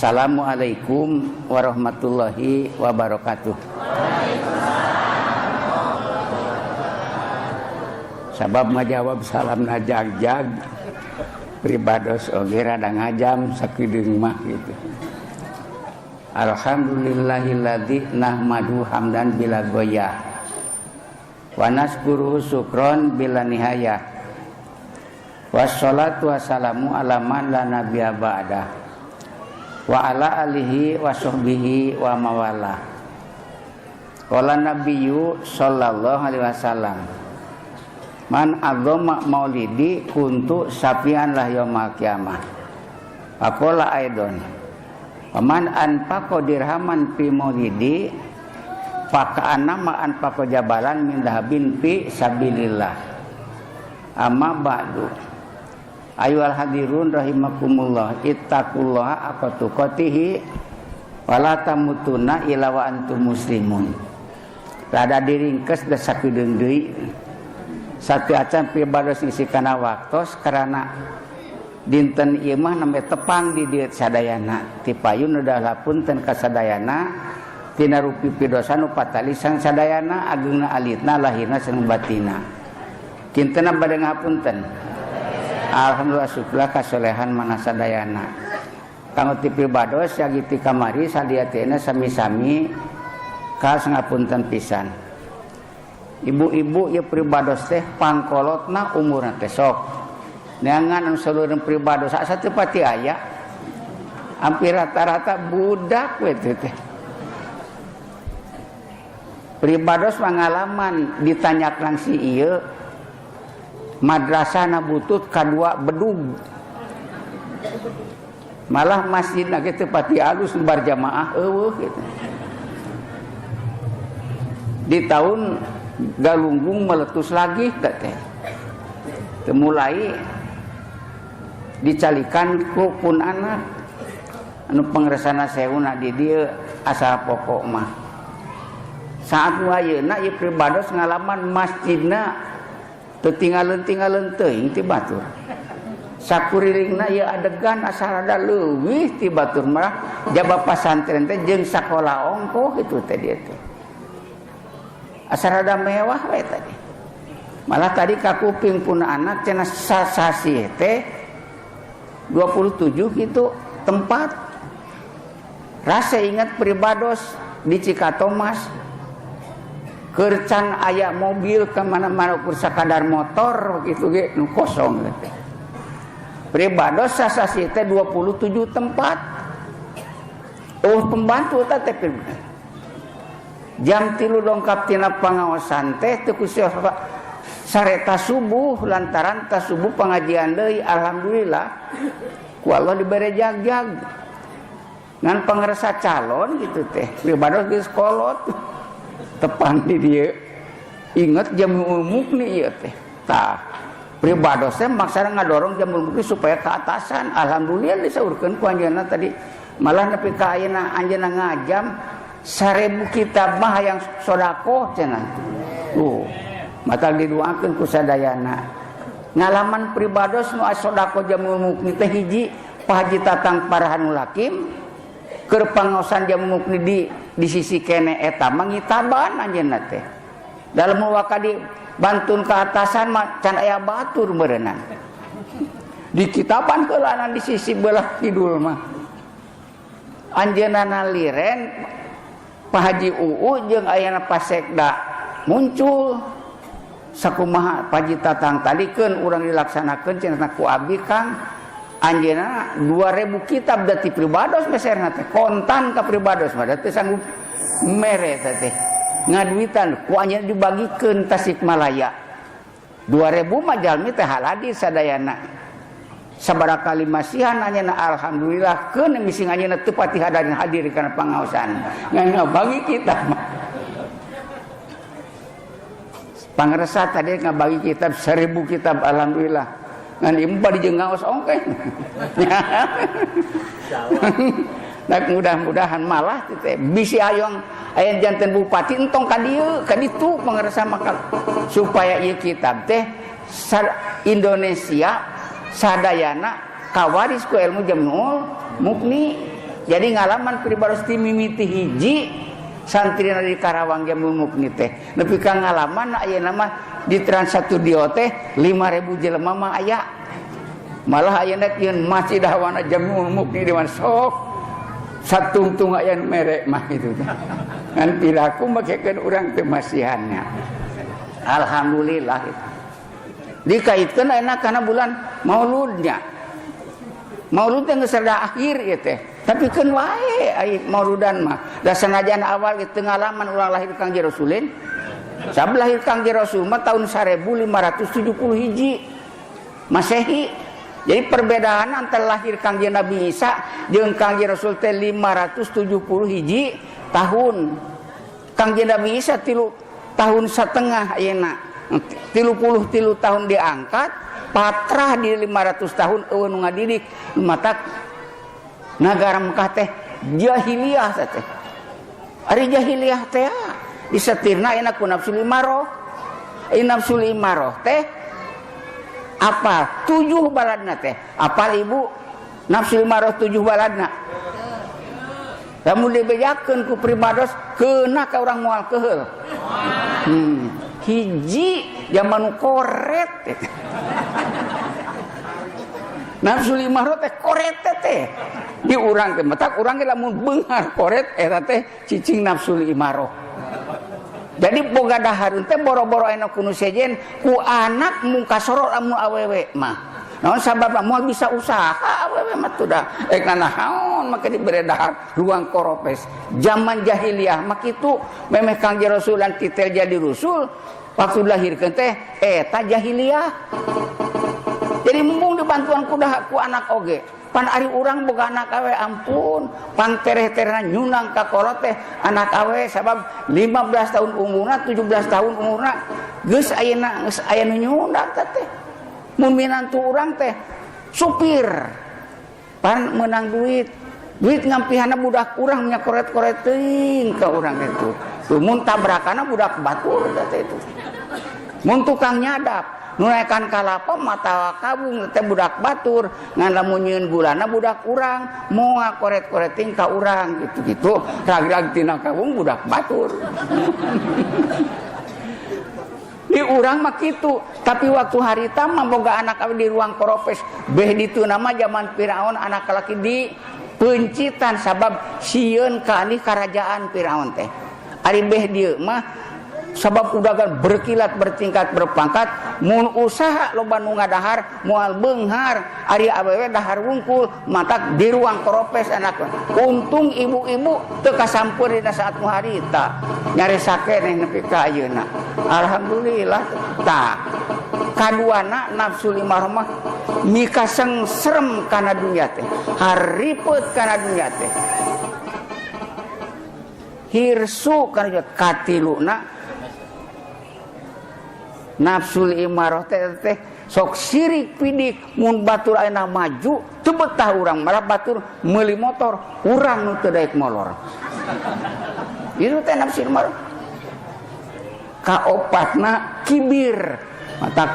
Assalamualaikum warahmatullahi wabarakatuh. Sabab ngajawab salam jag-jag pribados oge rada ngajam sakideung mah gitu. Alhamdulillahilladzi nahmadu hamdan bila goyah wa naskuru syukron bila nihayah. Wassalatu wassalamu ala man la nabiyya ba'da wa ala alihi wa sahbihi wa mawala. Qala nabiyyu sallallahu alaihi wasallam, man azama maulidi kuntu safian lah yaumil qiyamah. Aqala aidon, man anfaqa dirhaman fi maulidi faka'annama anfaqa jabalan min dahabin fi sabilillah. Amma ba'du. Ayyuhal hadirun rahimakumullah, ittaqullaha haqqa tuqatih wala tamutunna illa wa antum muslimun. Rada diringkes da sakedeung deui. Satu acan pribados ngisi kana waktos karena dinten ieu mah nembe tepang di dieu sadayana. Ti payun udah lapunten ka sadayana tina rupi pidosa nu patali sang sadayana ageungna alitna lahirna sareng batina. Kintena bade ngapunten. Alhamdulillah syukurlah kasolehan mana sadayana. Kanggo ti pribados yagi ti kamari sadiatena sami-sami ka ngapunten pisan. Ibu-ibu ieu pribados teh pangkolotna umurna teh sok. Neangan anu salureun pribados asa teu pati aya. Hampir rata-rata budak we teh. Pribados pengalaman ditanya langsi ieu madrasah na butut kadua bedug. Malah masjidna ge teu pati alus bar jamaah eueuh gitu. Di tahun Galunggung meletus lagi teh. Mulai dicalikan ku pun anak anu pangresana sewuna di dieu asal pokok mah. Saat ayeuna ieu pribados ngalaman masjidna teu tinggalin-tinggalin teuing ti batur. Sakurilingna ieu adegan asal rada leuwih ti batur mah jaba pasantren teh jeung sakola ongkoh kitu teh dieu teh. Asal rada mewah we tadi. Malah tadi kakuping pun anak cenah sasih teh 27 gitu tempat. Rasa ingat pribados di Cikatomas kercan aya mobil kemana-mana ukur sakadar motor gitu ge nu kosong teh. Pribados sasasi teh 27 tempat. Oh pembantu teh jam 3 dongkap tina pangaosan teh teu kusiapa sareta subuh lantaran ta subuh pengajian deui alhamdulillah ku Allah dibere jag-jag ngan pangersa calon gitu teh pribados geus kolot tepang di dieu inget Jam'ul Mughni ieu teh tah pribados teh maksana ngadorong Jam'ul Mughni supaya ke atasan alhamdulillah disaurkeun ku anjeunna tadi malah nepi ka ayeuna anjeunna ngajam 1000 kitab mah hayang sedekah cenah tuh maka didoakeun ku sadayana ngalaman pribados nu sedekah Jam'ul Mughni teh hiji Pak Haji Tatang Farhanul Hakim keur pangaosan Jam'ul Mughni di sisi kene eta mah ngitaban anjeunna teh dalam waka di bantun ke atasan mah can aya batur meureunana di kitaban heulana di sisi belah kidul mah anjeunna liren Pak Haji UU jeung ayana Pasekda muncul sakumaha Pak Haji Tatang tadikeun urang dilaksanakeun cenah ku abdi Kang anjeunna 2000 kitab da ti pribados meserna teh kontan ka pribados mah da teu sanggup mere teh ngaduitan ku anjeunna dibagikeun Tasikmalaya 2000 mah jalmi teh haladi sadayana sabaraha kali masihan anjeunna alhamdulillah keun mising anjeunna teu pati hadarin hadir kana pangaosan ngan ngabagi kitab mah pangresa tadi ngabagi kitab 1000 kitab alhamdulillah ngan ieu bari jeung ngaos ongkeh. Nah, mudah-mudahan malah teh bisi ayong aya janten bupati entong ka dieu ka ditu pangresa maka supaya ieu kitab teh Indonesia sadayana kawaris ku ilmu Jam'ul Mughni. Jadi ngalaman pribados ti mimiti hiji santri di Karawang Jamiul Mukni teh nepi ka ngalaman ayeuna mah di Trans Studio teh 5000 jelema mah aya. Malah ayeuna tieun masjid hawana Jamiul Mukni di mana sok satungtung aya nu mere mah kitu teh. Ngan piraku makekeun urang teh masihannya. Alhamdulillah itu. Dikaitkeun ayeuna kana bulan Mauludnya. Maulud teh geus rada akhir ieu teh. Tapi keun wae ai mauludan mah. Da sanajan awal ge teu ngalaman urang lahir Kangjeng Rasulin. Sabab lahir Kangjeng Rasul mah tahun 1571 Masehi. Jadi perbedaan antara lahir Kangjeng Nabi Isa jeung Kangjeng Rasul teh 571 tahun. Kangjeng Nabi Isa 3 tahun setengah ayeuna. 33 tahun diangkat, patrah di 500 tahun eueuh nu ngadidik matak nagara Mekah teh jahiliyah teh. Ari jahiliyah teh disetirna ayeuna ku nafsu imaroh. Ai nafsu imaroh teh apa? 7 baladna teh. Apal ibu nafsu imaroh 7 baladna. Lamun dibejakeun ku pribados keuna ka urang moal keheul. Hiji zaman koret. Nafsu imaroh teh koret teh. Di urang teh matak urang ge lamun beunghar koret eta teh cicing nafsu imaroh. Jadi boga dahareun teh boro-boro aya ku nu sejen ku anak muka sorot lamun awewe mah. Naon sababna moal bisa usaha awewe mah tuh dah. Rek nanaon make dibere dahar ruang koropes. Zaman jahiliyah mah kitu memeh Kangjeng Rasul dan titel jadi rasul waktu dilahirkeun teh eta jahiliyah. Jadi mumpung dibantuan ku dah ku anak oge. Pan ari urang boga anak awe ampun, pang tereh-terehna nyunang ka kolot teh anak awe sabab 15 tahun umurna, 17 tahun umurna geus ayeuna geus aya nu nyundak teh. Mun minantu urang teh supir. Pan meunang duit. Duit ngampihana budak urang nya koret-koret teuing ka urang itu. Tuh mun tabrakana budak batur teh itu. Mun tukang nyadap nunaekan kalapa mata kabung teh budak batur ngan lamun nyieun gulana budak urang moal koret-koreting ka urang gitu-gitu rag-rag tina kabung budak batur. Di urang mah kitu, tapi waktu harita mah boga anak awe di ruang koropes beh ditu nama zaman Firaun anak laki di peuncitan sabab sieun ka ani karajaan Firaun teh. Ari beh dieu mah sabab udagan berkilat bertingkat berpangkat mun usaha loba nu ngadahar moal beunghar ari awewe dahar wungkul matak di ruang koropes anak. Untung ibu-ibu teu kasampeur dina saat nu harita nyaresa keneh nepi ka ayeuna. Alhamdulillah. Tah kaduana nafsu lima mah mika seungserem kana dunya teh, haripet kana dunya teh, hirsu kana dunya. Katiluna nafsu imaroh teh teh sok sirik pidik mun batur ayeuna maju teu betah urang malah batur meuli motor urang nu teu daek molor. Itu teh nafsu imaroh. Kaopatna kibir. Matak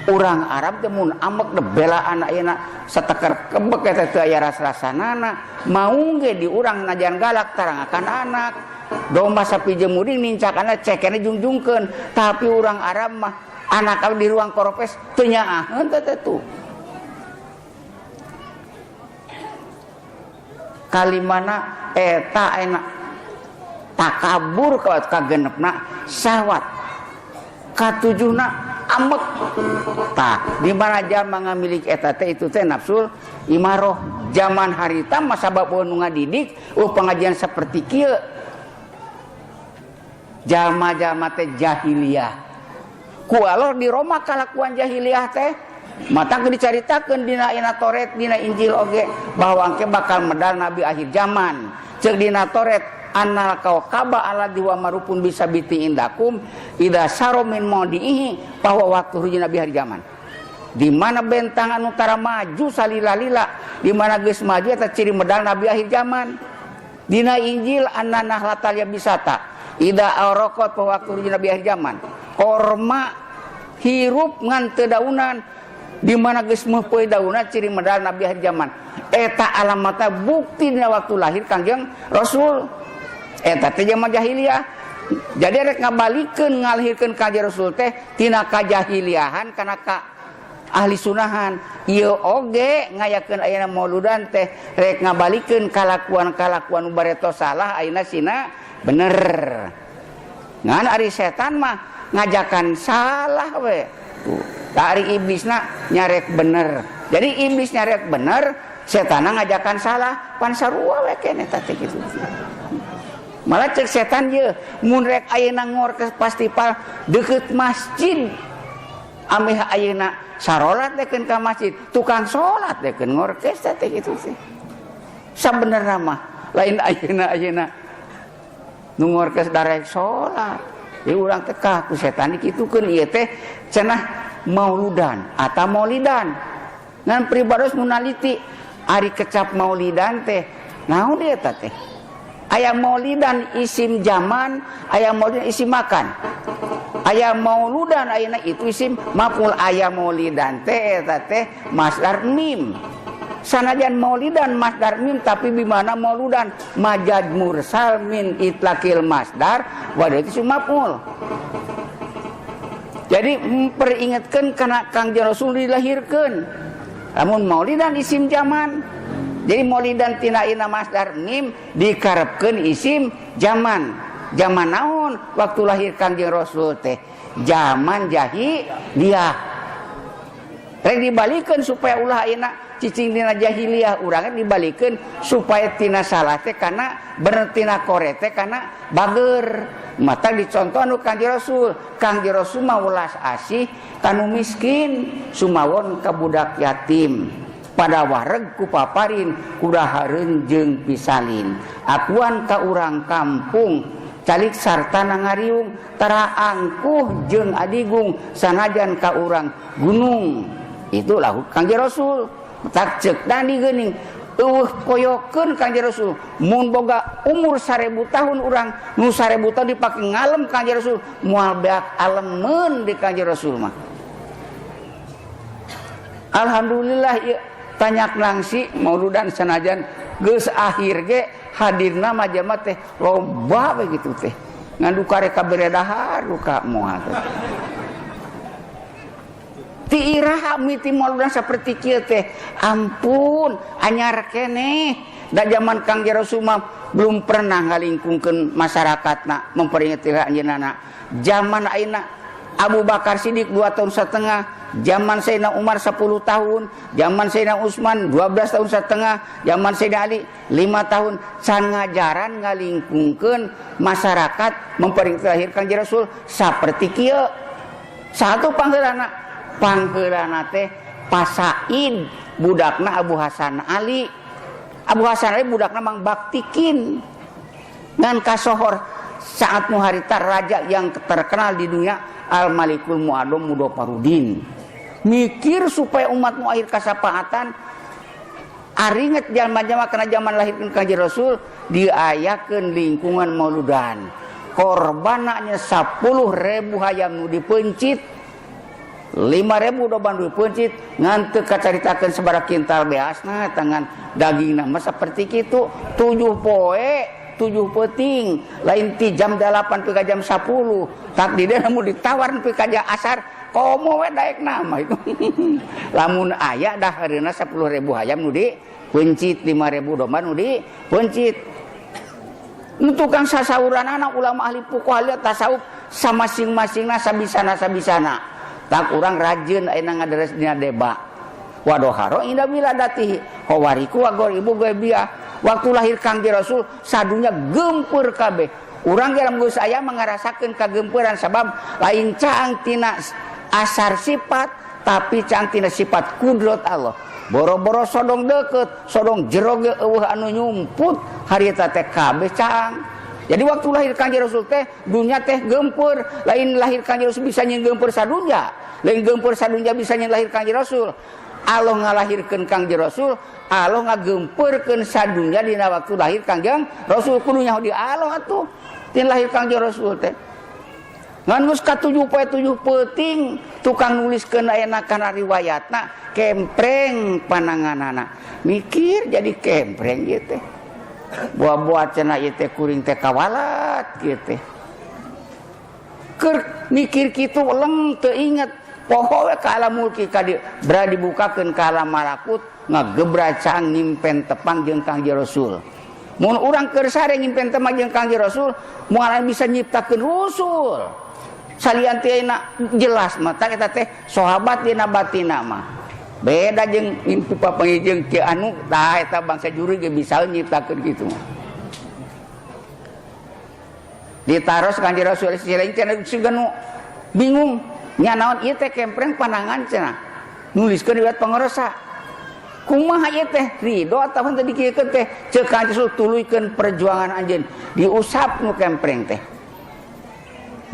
urang Arab teh mun ambek de belaan ayeuna sateker kebek eta teu aya ras-rasanana maung ge di urang najan galak tarangakan anak. Domba sapi jeung muding nincakana cekene jungjungkeun, tapi urang Arab mah anak di ruang koropes teu nyaaheun teh teh. Kalimana eta enak takabur ka kagenepna syahwat, katujuhna ambek. Tah di mana jalma ngamilik eta teh itu teh nafsul imaroh. Zaman harita mah sabab nu ngadidik pengajian seperti kieu. Jalma-jalma teh jahiliyah. Ku Allah di Roma kalakuan jahiliyah teh mata dicaritakeun dina ina Taurat dina Injil oge bahwa engke bakal medal nabi akhir zaman. Ceuk dina Taurat annal kaukaba alladzi wa marupun bisa biti indakum idza saro min maudihi bahwa waktu hiji nabi akhir zaman. Di mana bentang anu tara maju salila-lila, di mana geus maju eta ciri medal nabi akhir zaman. Dina Injil anna nahlatal yabisata ida auraqat bahwa waktu hiji nabi akhir zaman. Korma hirup ngan teu daunan, di mana geus meupeui daunna ciri medal nabi akhir zaman. Eta alamatna bukti dina waktu lahir Kangjeng Rasul. Eta teh zaman jahiliyah. Jadi rek ngabalikeun ngalahirkeun Kangjeng Rasul teh tina kajahiliahan kana ka ahli sunahan. Ieu oge ngayakeun ayeuna mauludan teh rek ngabalikeun kalakuan-kalakuan bareto salah ayeuna sina bener. Ngan ari setan mah ngajakan salah we. Tuh, ari iblisna nyarek bener. Jadi iblis nyarek bener, setan ngajakan salah, pan sarua we keneh teh kitu. Malah cek setan ye mun rek ayeuna ngorkes festival deket masjid. Ameh ayeuna sarolat dekeun ka masjid, tukang salat dekeun ngorkes teh kitu teh. Sabenerna mah lain ayeuna nu ngorkes darek salat. Ieu urang teh kah ku setan dikitukeun ieu teh cenah mauludan atau maulidan. Ngan pribados munaliti ari kecap maulidan teh naon eta teh? Aya maulidan isim zaman, aya maulidan isim makan. Aya mauludan ayeuna itu isim maf'ul, aya maulidan teh eta teh masdar mim. Sanajan maulidan masdar mim tapi bimana mauludan majaz mursal min itlaqil masdar wa itu isim maf'ul. Jadi memperingatkan karena Kangjeng Rasul dilahirkan. Namun maulidan isim zaman. Jadi maulidan tina ina masdar mim dikarepkeun isim zaman. Zaman naon waktu lahir Kangjeng Rasul teh? Zaman jahiliyah. Rek dibalikeun supaya ulah ayeuna cicing dina jahiliyah, urangnya dibalikeun supaya tina salah teh kana bener, tina kore teh kana bager. Mata dicontoh anu Kangjeng Rasul. Kangjeng Rasul mah welas asih kanu miskin, sumawon ka budak yatim. Pada wareg ku paparin kudahareun jeung pisalin. Akuan ka urang kampung calik sartana ngariung tara angkuh jeung adigung sanajan ka urang gunung. Itulah Kangjeng Rasul. Tak cek dan digeuning eueuh koyokeun Kangjeng Rasul. Mun boga umur 1000 tahun urang nu 1000 tahun dipake ngalem Kangjeng Rasul moal beak alemeun di Kangjeng Rasul mah. Alhamdulillah ieu tanyak nangsi mauludan sanajan geus akhir ge hadirna mah jamaah teh loba we kitu teh. Ngan duka rek kabere dahar duka moal teh. Ti iraha miti mauludan saperti kieu teh. Ampun anyar keneh. Da zaman Kangjeng Rasul mah belum pernah ngalingkungkeun masyarakatna memperingati anjeunna. Zaman ayeuna Abu Bakar Siddiq 2 tahun setengah, zaman Sayyidina Umar 10 tahun, zaman Sayyidina Utsman 12 tahun setengah, zaman Sayyidina Ali 5 tahun. Can ngajaran ngalingkungkeun masyarakat memperingati lahir Kangjeng Rasul saperti kieu. Satu pangheulana, pangheulana teh Pasaid budakna Abu Hasan Ali. Abu Hasan Ali budakna Mang Baktikin. Ngan kasohor saat muharita raja yang terkenal di dunia Al Malikul Muadom Mudofarudin. Mikir supaya umat mu akhir kasapaatan aringet jalma-jalma kana zaman lahir Kangjeng Rasul diayakeun lingkungan mauludan. Korbanna 10.000 hayam nu dipeuncit, 5.000 domba nu dipeuncit, ngan teu kacaritakeun sabaraha kintal beasna tangan dagingna mah saperti kitu 7 poe 7 peuting, lain ti jam 8 pi ka jam 10. Tak di dieu mun ditawar pi ka jam asar komo we daek nama itu. Lamun aya dahareuna 10.000 hayam nu dipeuncit, 5.000 domba nu dipeuncit. Nu tukang sasauranana ulama ahli fuqaha ahli tasawuf samasing-masingna sabisana-sabisana. Tak urang rajin ayeuna ngadares dina deba. Wadoharo inda wiladatihi hawariku wa goribu gebia. Waktu lahir Kangjeng Rasul sadunya gempur kabeh. Urang dalam geus aya mangarasakeun kagempuran sabab lain caang tina asar sifat tapi caang tina sifat kudrat Allah. Boro-boro sodong deket, sodong jero ge eueuh anu nyumput harita teh kabeh caang. Jadi waktu lahir Kangjeng Rasul teh dunya teh gempur, lain lahir Kangjeng Rasul bisa nyeun gempur sadunya. Lain gempur sadunya bisa nyeun lahir Kangjeng Rasul. Allah ngalahirkeun Kangjeng Rasul, Allah ngagempeurkeun sadunya dina waktu lahir Kangjeng Rasul. Kudu nyaho di Allah atuh. Tin lahir Kangjeng Rasul teh. Ngan geus katujuh poe 7 peuting tukang nuliskeun ayeuna kana riwayatna kempreng pananganana. Mikir jadi kempreng ieu teh. Buah-buah cenah ieu teh kuring teh kawalat kieu teh. Keur mikir kitu leng teu inget poho we ka alam mulki ka dieu bra dibukakeun ka alam malakut ngagebra cang nyimpen tepang jeung Kangjeng Rasul. Mun urang keur sare nyimpen tepang jeung Kangjeng Rasul moal bisa nyiptakeun rusul. Salian teh jelas mah tah eta teh sahabat dina batina mah. Beda jeung ngimpi papanggih jeung ki anu tah eta bangsa juri ge bisa nyiptakeun kitu mah. Ditaros Kangjeng Rasul silain cenah siga nu bingung nya naon ieu teh kempreng panangan cenah. Nuliskeun riwayat pangarosa. Kumaha ieu teh ridho atawa teh dikieukeun teh ceuk Kangjeng Rasul tuluykeun perjuangan anjeun diusap nu kempreng teh.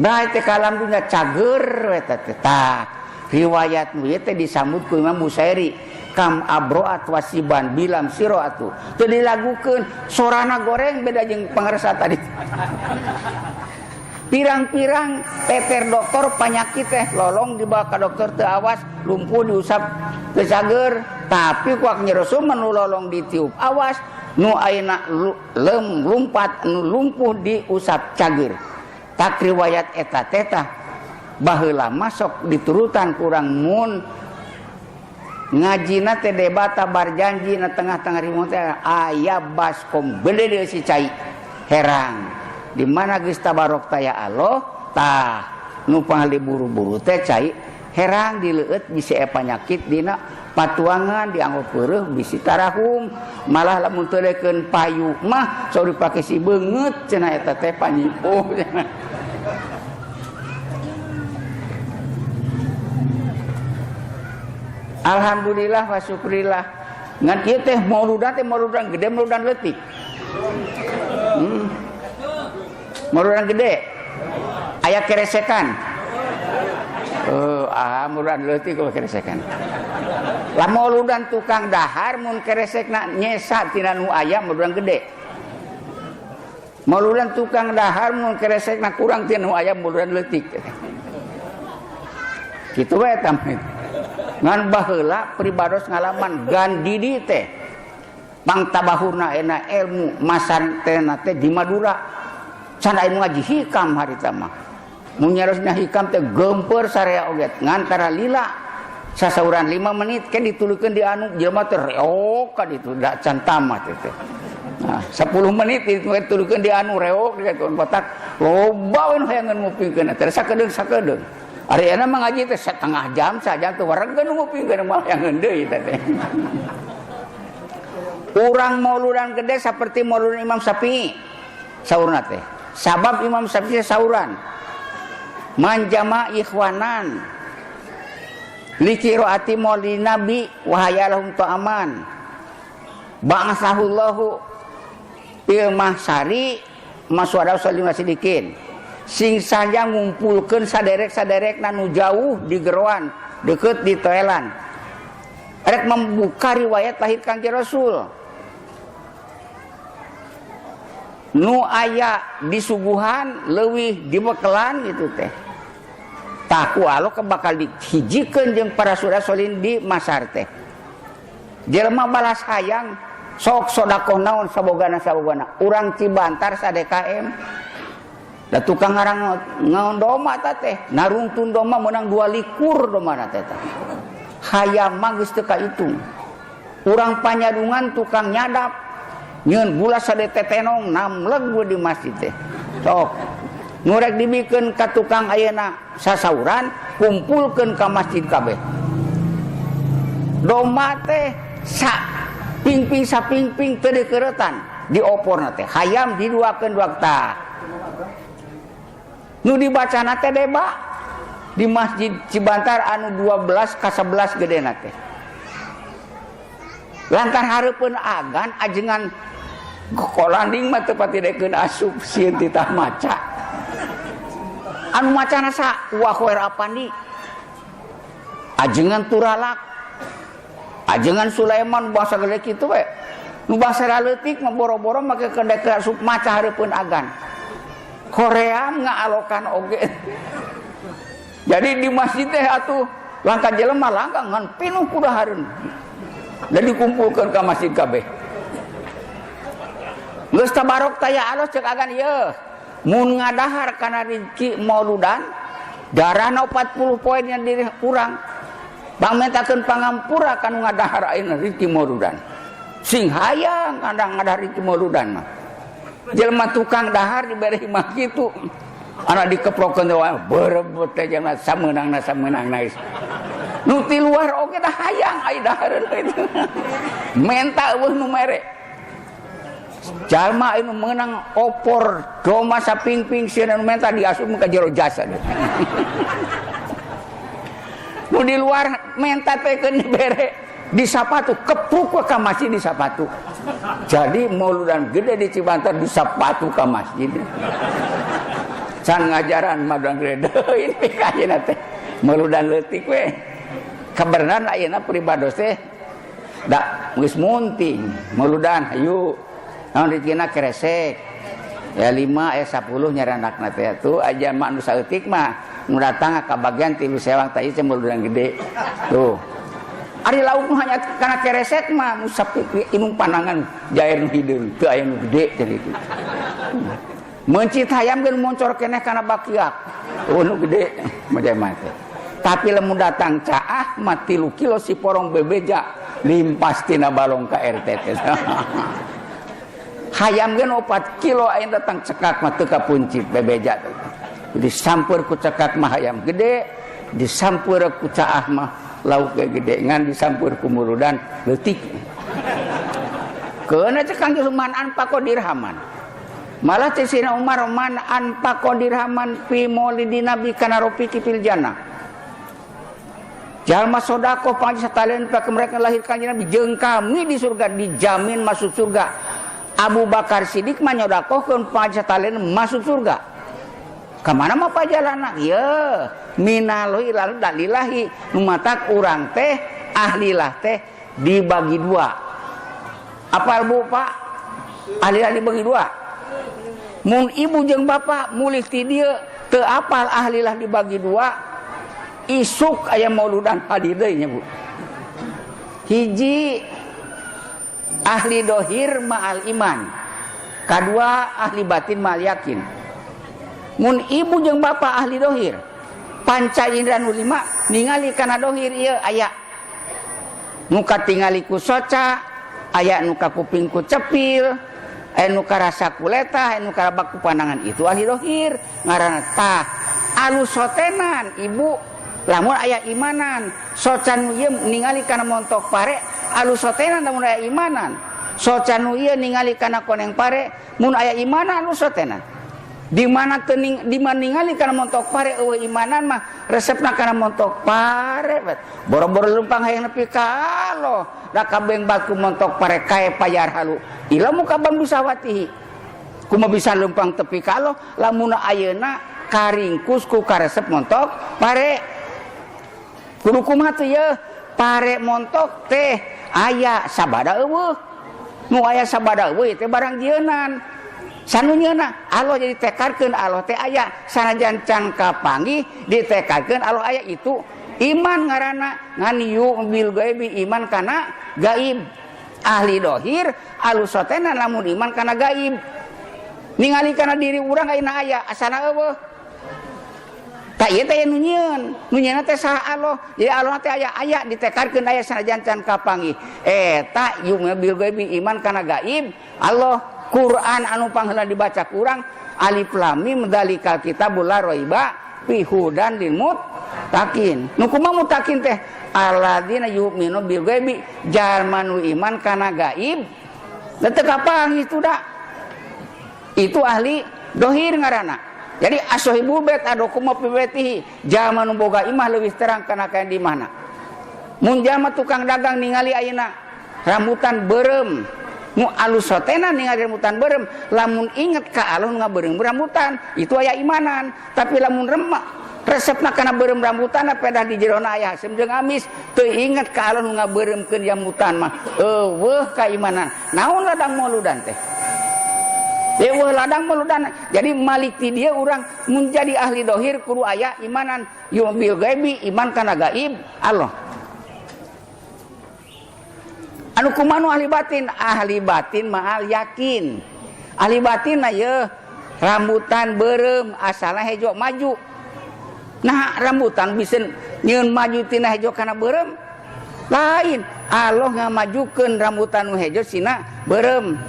Nah teh kalam dunya cager eta teh. Tah riwayat nu ieu teh disambut ku Imam Busairi kam abroat wasiban bilam siroatu. Teu dilagukeun sorana goreng beda jeung pangarsa tadi. Pirang-pirang teter dokter panyakit teh lolong dibawa ka dokter teu awas lumpuh diusap teu cager tapi ku Kangjeng Rasul mah nu lolong ditiup awas nu ayeuna lem lumpat nu lumpuh diusap cager. Tak riwayat eta teh tah baheula masuk diturutan kurang mun ngajina teh debata barjanji na tengah-tengah riung teh aya baskom gede deui si cai herang di mana geus tabarok taya Allah tah nu pangali buru-buru teh cai herang dileueut bisi aya panyakit dina patuangan dianggo peureuh bisi tarahum malah lamun teu leukeun payu mah sok dipake si beungeut cenah eta teh panyipuh cenah. Alhamdulillah wa syukurillah. Ngan ieu teh mauludan teh mauludan gede mauludan leutik. Mauludan gede. Aya keresekan. Mauludan leutik kok keresekan. Lah mauludan tukang dahar mun keresekna nyesa tina nu aya mauludan gede. Mauludan tukang dahar mun keresekna kurang tina nu aya mauludan leutik. Kitu we eta mah. Ngan baheula pribados ngalaman Gandidi teh pangtabahurna ena ilmu masan teh na teh di Madura can aya ngaji hikam harita mah mun nyarosna hikam teh geumpeur sarea oge ngan tara lila sasauran 5 menit ke dituluykeun di anu jelema teh reok ka ditu da can tamat teh. Nah 10 menit dituluykeun di anu reok di kitu botak loba we nu hayangeun ngupingkeun teh sakedeung-sakedeung. Ari enak mengaji teh setengah jam saja tuh warga nu ngupingkeun mah yang deui teh. Urang mauludan gede seperti mauludan Imam Syafi'i saurna teh. Sabab Imam Syafi'i sauran. Manjama ikhwanan liqiraati maulid nabi wa hayalahum ta'aman. Ba'atsahullahu fil mahsari maswada salim sidikin. Sing saja ngumpulkeun saderek-saderek nu jauh di geroan deket di toelan rek membuka riwayat lahir Kangjeng Rasul nu aya disuguhan leuwih dibekelan gitu teh taku alo bakal dihijikeun jeung para sura solin di masar teh jelema balas hayang sok sodakoh naon sabogana-sabogana urang Cibantar sa-DKM da tukang ngarang ngaon doma ta teh narungtun doma menang 22 doma na teh hayang mah geus teu kaitung urang panyadungan tukang nyadap nyeun gula sadetetenong namleg we di masjid teh sok nu rek dibikeun ka tukang ayeuna sasauran kumpulkeun ka masjid kabeh doma teh sa pingping sapingping teu dikeureutan dioporna teh hayam diduakeun dua tah nu dibacana teh deba di masjid Cibantar anu 12 ka 11 gedena teh lantar hareupeun agan ajengan kolanding mah teu pati dekeun asup sieun titah maca anu macana sa Wa Khair Apandi ajengan Turalak ajengan Sulaiman bangsa gede kitu we nu bangsa leutik mah boro-boro make kendek asup maca hareupeun agan Korea ngaalokan oge. Jadi di masjid teh atuh langka jelema langka ngan pinuh ku dahareun. Dan dikumpulkeun ka masjid kabeh. Geus tabarok taya alus cek agan ieu. Mun ngadahar kana rezeki mauludan darahna 40 poin yang diri urang. Bang mentakeun pangampura kanu ngadahar ayeuna rezeki mauludan. Sing hayang kadang ngadahar rezeki mauludan mah. Jelema tukang dahar dibere mah kitu. Anak dikeprokeun teh wae berebut teh jelema sameunangna sameunangna. Nu ti luar oge dah hayang ai dahareun itu. Menta eueuh nu mere. Jalma anu meunang opor doma sapingping sieun anu menta diasup ka jero jasa. Nu di luar menta teh keun dibere di sapatu kepruk ka masjid di sapatu. Jadi mauludan gede di Cibantar di sapatu ka masjid. Can ngajaran mauludan gede ini kayeuna teh mauludan leutik we. Kabeneran ayeuna pribados teh da geus munting mauludan hayu naon rezekina keresek ya 5 ya 10 nyaranakna teh tuh aja mah nu saeutik mah nu datang ka bagian 3 sewang teh ieu mauludan gede tuh. Ari lauk nu hanya kana keresek mah nu sapi inung panangan jair nu hideung teu aya nu gede teh itu. Meuncit hayam ge moncor keneh kana bakiak. Oh nu gede mah teh. Tapi lamun datang caah mah 3 kilo si porong bebeja limpas tina balong ka RT teh. Hayam ge 4 kilo aya datang cekak mah teu kapuncit bebeja. Disampeur ku cekak mah hayam gede, disampeur ku caah mah lauk ge gede ngan disampeur ku muludan leutik. Keuna cek Kang Yusuf man anfaqo dirhaman. Malah cek Sina Umar man anfaqo dirhaman fi maulidin nabi kana rafiqi fil jannah. Jalma sedekah panji satalian pak mereka lahir kanjeng Nabi jeung kami di surga dijamin masuk surga. Abu Bakar Siddiq mah nyodakohkeun panji satalian masuk surga. Kamana mah pajalana? Ieu minalohi lalu dalilahi nu matak urang teh ahlilah teh dibagi dua. Apal Bu Pak? Ahlilah dibagi dua. Mun ibu jeung bapak mulih ti dieu teu apal ahlilah dibagi dua, isuk aya mauludan hadir deui nya Bu. Hiji ahli dohir ma'al iman, kadua ahli batin ma'al yakin. Mun ibu jeung bapak ahli dohir, panca indra nu lima ningali kana dohir ieu aya nu katingali ku soca, aya nu kakuping ku cepil, aya nu karasa ku letah, aya nu karabak ku pandangan, itu ahli dohir ngaranna. Tah alus sotenan ibu lamun aya imanan, soca nu ieu ningali kana montok pare alus sotenan lamun aya imanan, soca nu ieu ningali kana koneng pare mun aya imanan alus sotenan. Di mana tening, di mana ningali kana montok pare eueuh imanan mah resepna kana montok pare boro-boro leumpang hayang nepi ka Allah da kabeng baku montok pare kae payar halu ila muka ban bisawatihi kumaha bisa leumpang tepi ka Allah lamun ayeuna karingkus ku karesep montok pare kudu kumaha teh yeuh pare montok teh aya sabada eueuh nu aya sabada eueuh teh barang jieunan sanu nyeuna Allah jadi tekarkeun Allah teh aya sanajan can kapanggih ditekadkeun Allah aya itu iman ngaranna ngan yu bil gaibi iman kana gaib ahli dohir alus sotena lamun iman kana gaib ningali kana diri urang ayeuna aya asana eueuh tak ieu teh nu nyieun nu nyieunna teh saha Allah jadi Allah teh aya aya ditekarkeun aya sanajan can kapanggih eta yu bil gaibi iman kana gaib Allah. Quran anu pangheula dibaca kurang alif lam mim dzalikal kitabul la raiba fi hudan lil muttaqin. Nu kumaha muttaqin teh alladzina yu'minu bil ghaibi jalma nu iman kana gaib da teu kapanggih itu da. Itu ahli dohir ngaranna. Jadi asohibul bait adokum fi baitihi jalma nu boga imah leuwih terang kana kaen di mana. Mun jalma tukang dagang ningali ayeuna rambutan beureum nu alus sotena ningali rambutan beureum lamun inget ka alus ngabeureum rambutan itu aya imanan tapi lamun remak resepna kana beureum rambutan pedah di jerona aya haseum jeung amis teu inget ka alus ngabeureumkeun rambutan mah eueuh kaimanan naon ladang mauludan teh Eueuh ladang mah. Jadi malik ti dieu urang menjadi ahli dohir kudu aya imanan bil gaibi, iman kana gaib Allah. Anu kumanu ahli batin? Ahli batin ma'al yakin. Ahli batin na yeuh rambutan beureum asalna hejo maju. Nah rambutan bisa nyieun maju tina hejo kana beureum? Lain, Allah ngamajukeun rambutan nu hejo sina beureum.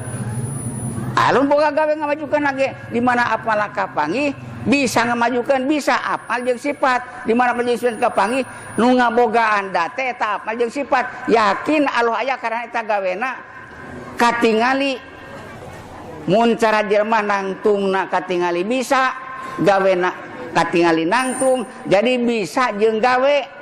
Alun boga gawe ngamajukeun lagi di mana apal kapanggih bisa ngamajukeun, bisa apal jeung sifat. Di mana jeung sifat kapanggih nu ngabogaan date eta apal jeung sifat. Yakin Allah aya karena eta gawena katingali. Mun cara jelema nangtungna katingali bisa, gawena katingali nangtung, jadi bisa jeung gawe.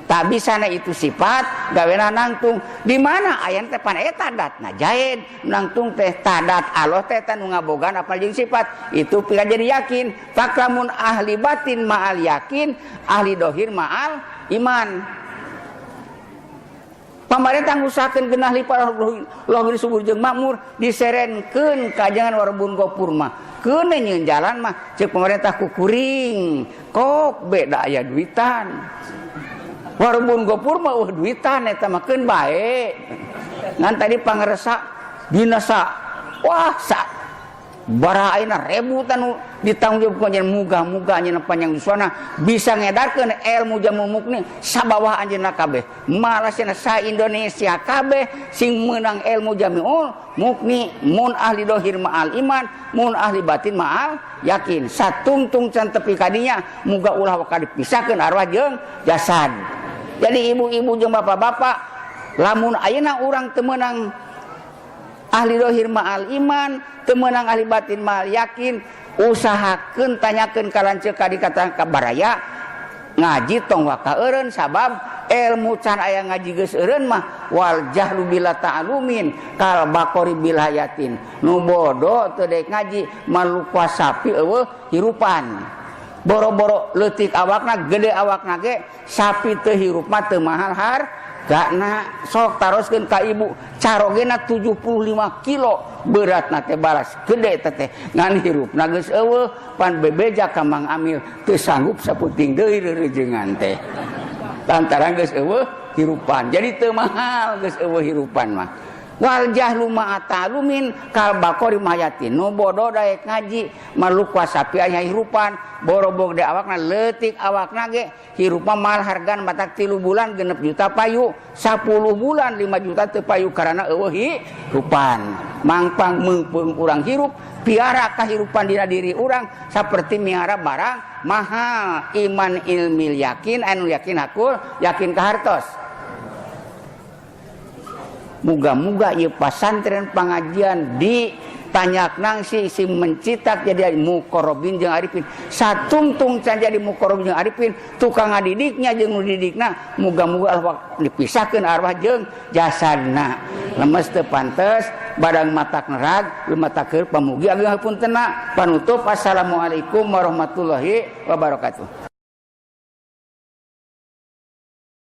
Tak bisa na itu sifat gawena nangtung. Di mana aya teh pan eta datna jaid nangtung teh tadat Allah teh eta nu ngabogaan apal jeung sifat itu pika jadi yakin. Faklamun ahli batin ma'al yakin, ahli dohir ma'al iman. Pamarentah ngusahakeun genah lipa loh subur jeung makmur diserenkeun ka jangan warbun gopur mah keun nyieun jalan mah ceuk pemerintah kukuring kok beda aya duitan. Warbun gopur mah eueuh duitan eta mah keun bae. Ngan tadi pangresa dinasa wah sa bara ayeuna rebutan nu ditanggung jawab ku anjeun muga-muga anjeunna panjang yuswana bisa ngedarkeun ilmu jamu mukni sabawah anjeunna kabeh. Malasna sa Indonesia kabeh sing meunang ilmu jamiul mukni mun ahli dohir ma'al iman, mun ahli batin ma'al yakin. Satungtung can tepi kadinya muga ulah waka dipisahkeun arwah jeung jasad. Jadi ibu-ibu jeung bapak-bapak lamun ayeuna urang teu meunang ahli dohir ma'al iman, teu meunang ahli batin ma'al yakin, usahakeun tanyakeun ka lanceuk ka dikatakan ka baraya ngaji tong waka eureun sabab ilmu can aya ngaji geus eureun mah wal jahlu bila ta'lumin kal baqari bil hayatin. Nu bodoh teu daek ngaji maluka sapi eueuh hirupan. Boro-boro leutik awakna gede awakna ge sapi teu hirup mah teu mahal hargana. Sok taroskeun ka ibu carogena 75 kilo beratna teh balas gede teh ngan hirupna geus eueuh pan bebeja ka Mang Amil teu sanggup saputing deui reureungan teh lantaran geus eueuh hirupan. Jadi teu mahal geus eueuh hirupan mah. Wal jahlu ma'atalumin kal baqari mayatin. Nu bodoh daek ngaji maluka sapi aya hirupan boro-boro de awakna leutik awakna ge hirup mah mahal hargana matak 3 bulan 6 juta payu, 10 bulan 5 juta teu payu karena eueuh hirupan. Mangpang meungpeung urang hirup piara kahirupan dina diri urang saperti miara barang mahal. Iman ilmil yakin anu yakin hakul yakin kahartos. Muga-muga ieu pasantren pengajian di tanyak nangsi si mencitak jadi mukorobin jeung arifin. Satungtung can jadi mukorobin jeung arifin, tukang ngadidiknya jeung nu didikna muga-muga Allah dipisahkeun arwah jeung jasadna. Lemes teu pantes badang matak nerag matak pamugi ageng hapuntena. Panutup, assalamualaikum warahmatullahi wabarakatuh.